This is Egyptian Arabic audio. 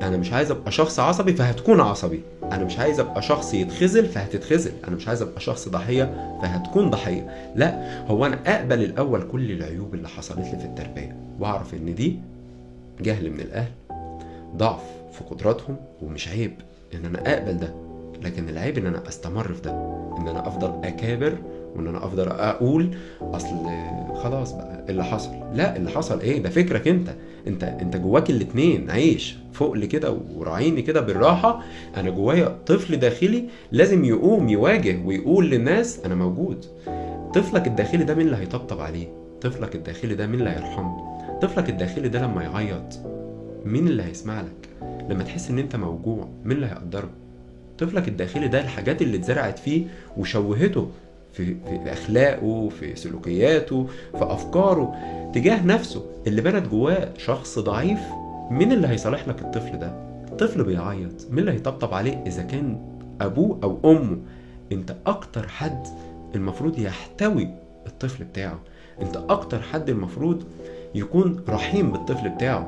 انا مش عايز ابقى شخص عصبي فهتكون عصبي، انا مش عايز ابقى شخص يتخذل فهتتخذل، انا مش عايز ابقى شخص ضحية فهتكون ضحية. لا، هو انا اقبل الاول كل العيوب اللي حصلت لي في التربية، واعرف ان دي جهل من الاهل، ضعف في قدراتهم، ومش عيب ان انا اقبل ده، لكن العيب ان انا استمر في ده، ان انا افضل اكابر، وان انا افضل اقول اصل خلاص بقى اللي حصل. لا، اللي حصل ايه؟ ده فكرك انت، انت جواك الاتنين. عيش فوق لي كده وراعيني كده بالراحة، انا جوايا طفل داخلي لازم يقوم يواجه ويقول للناس انا موجود. طفلك الداخلي ده مين اللي هيطبطب عليه؟ طفلك الداخلي ده مين اللي هيرحمه؟ طفلك الداخلي ده لما يعيط مين اللي هيسمع لك؟ لما تحس ان انت موجوع مين اللي هيقدره؟ طفلك الداخلي ده الحاجات اللي اتزرعت فيه وشوهته في اخلاقه، في سلوكياته، في افكاره تجاه نفسه، اللي بنت جواه شخص ضعيف. مين اللي هيصالح لك الطفل ده؟ الطفل بيعيط، مين اللي هيطبطب عليه اذا كان ابوه او امه؟ انت اكتر حد المفروض يحتوي الطفل بتاعه، انت اكتر حد المفروض يكون رحيم بالطفل بتاعه.